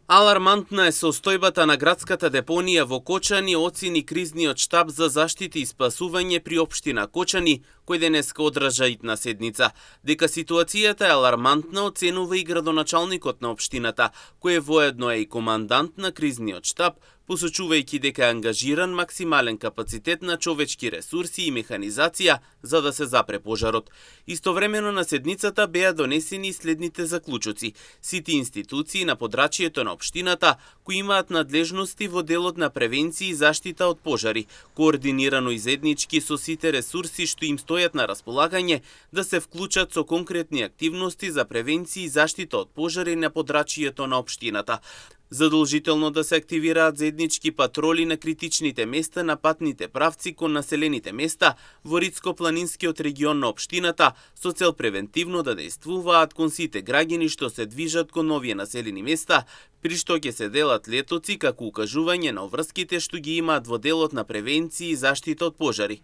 Алармантна е состојбата на градската депонија во Кочани, оцени кризниот штаб за заштита и спасување при општина Кочани, кој денеска одржа итна седница. Дека ситуацијата е алармантна, оценува и градоначалникот на општината, кој воедно е и командант на кризниот штаб, посочувајќи дека е ангажиран максимален капацитет на човечки ресурси и механизација за да се запре пожарот. Истовремено на седницата беа донесени следните заклучоци. Сите институции на подрачјето на општината кои имаат надлежности во делот на превенција и заштита од пожари, координирано и заеднички со сите ресурси што им стојат на располагање, да се вклучат со конкретни активности за превенција и заштита од пожари на подрачјето на општината. Задолжително да се активираат заеднички патроли на критичните места на патните правци кон населените места во Рицко-планинскиот регион на општината со цел превентивно да дејствуваат кон сите граѓани што се движат кон овие населени места, при што ќе се делат летоци како укажување на обврските што ги имаат во делот на превенција и заштита од пожари.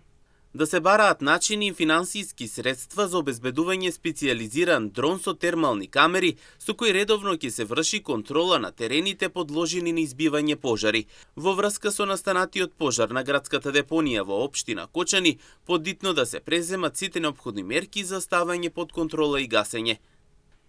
Да се бараат начини и финансиски средства за обезбедување специјализиран дрон со термални камери со кој редовно ќе се врши контрола на терените подложени на избивање пожари. Во врска со настанатиот пожар на градската депонија во општина Кочани, подитно да се преземат сите неопходни мерки за ставање под контрола и гасење.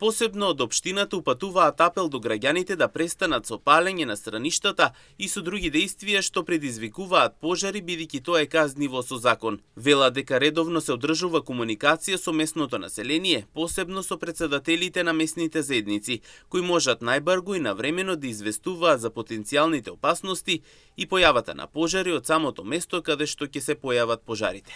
Посебно од општината упатуваат апел до граѓаните да престанат со палење на страништата и со други дејствија што предизвикуваат пожари, бидејќи тоа е казниво со закон. Вела дека редовно се одржува комуникација со местното население, посебно со претседателите на местните заедници, кои можат најбрзо и навремено да известуваат за потенцијалните опасности и појавата на пожари од самото место каде што ќе се појават пожарите.